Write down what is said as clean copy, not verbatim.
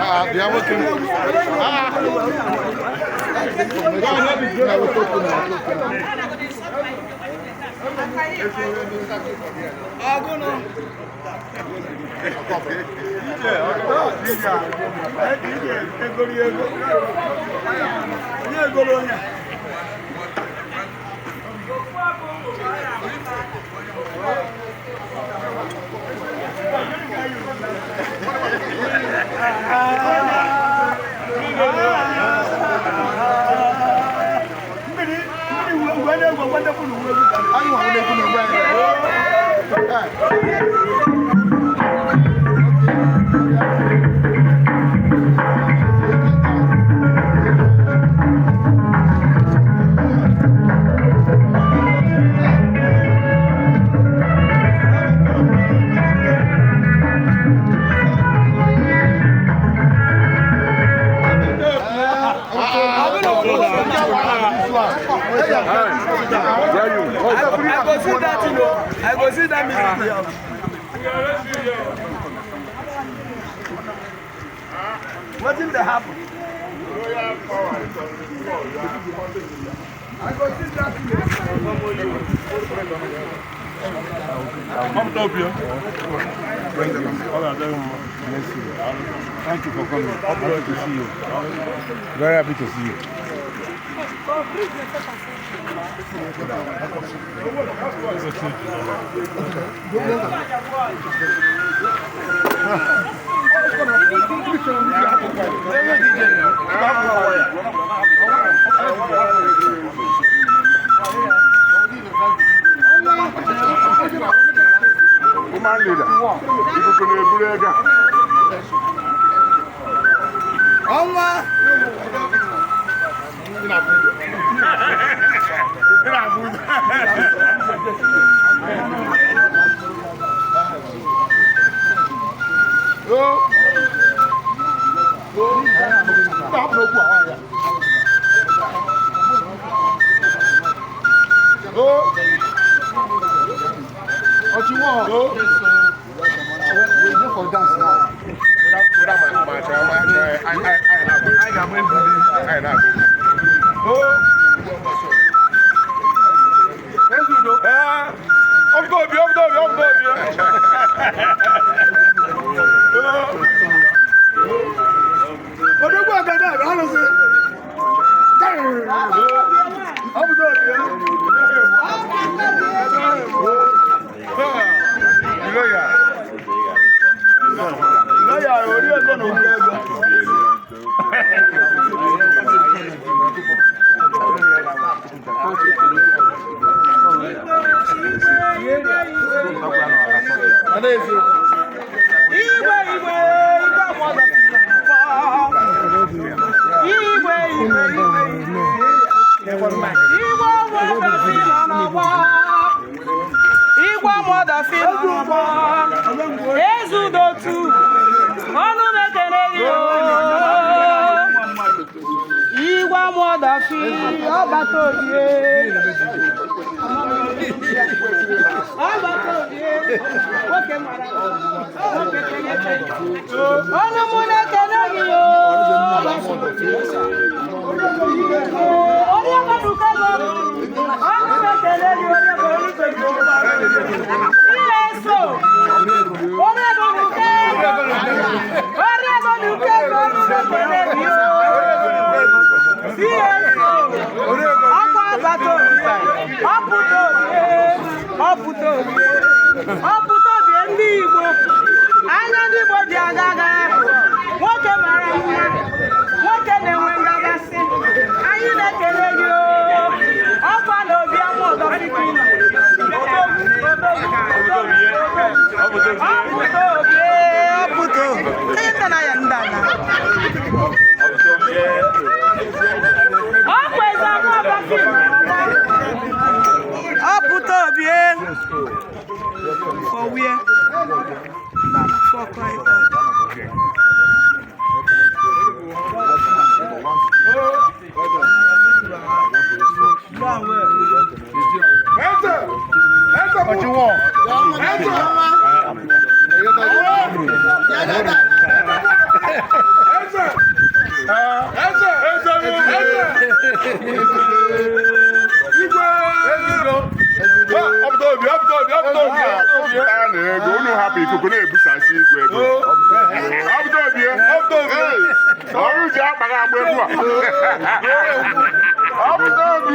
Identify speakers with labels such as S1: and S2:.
S1: Ah, bịa nwoke. Ah. Na weta okwu na weta okwu. Anyị nwa na-ekwu na ogbe anyị.
S2: I go see that, you know. I go see that music. Wetin dey happen? I go see that
S3: Come top here.
S4: Thank you for coming. Happy to see you. Very happy to see you.
S3: Woman leader. Ikuku na-eburu ego a.
S2: Ọnwa.
S3: Ị na-abụ ụzọ.
S1: Hapụ n'okwu a nwaanyị a. Ọchịwọ. We dey for dance now.
S3: Whether ma chọrọ ma chọrọ, anyị na-agba egwu. Anyị na-agba egwu. Ee, ọpụta obi, ọpụta obi, ọpụta obi.
S2: Odogwu agada abụ alụsị. Ọ bụ obi ya.
S3: Ilo ya.
S2: Lọ́yà orí ego na oke ego.
S5: Igwe, igwe, igwe mmadụ igwe, igwe, igwe, igwe mmadụ nọ n'ọgbọ. Igwe mmadụ nọ n'ọgbọ. Ezudotu, ọnụ na-ekele gị oo. Igwe mmadụ ọgbata obi. Ọgbata obi, nwoke mara nwoke kene. Ọnụ mụ na-ekele gị oo. Onye ọgbadukọ ego. Ọnụ na-ekele gị onye bụ CSO. Onye ọgbadukọ ego. Onye ọgbadukọ ego ọnụ na-ekele gị oo. CSO. Ọkwa agbata obi. Ọpụta obi. Ọpụta obi. Ọpụta obi ndị Igbo. Anya ndị Igbo ji aga aga. Nwoke mara mma. Nwoke na-enwe ngabasị. Anyị na-ekele gị oo. Ọkwa na obi ama ọdọfịkị nọ. Odogwu, odogwu, odogwu, odogwu. Ọpụta obi, ọpụta obi. Ndị na ya ndị ala. Ọkwa eze ama ọdọfịkị. Ọpụta obi. For where? For Akwa Ibom.
S4: Ọchịwọ.
S3: Pụtara na ego unu hapụ ikuku na-ebusasị igwe ego. Ọpụta obi, ọpụta obi. Ọrụ ji akpaghị agba egwu a. Ọpụta obi.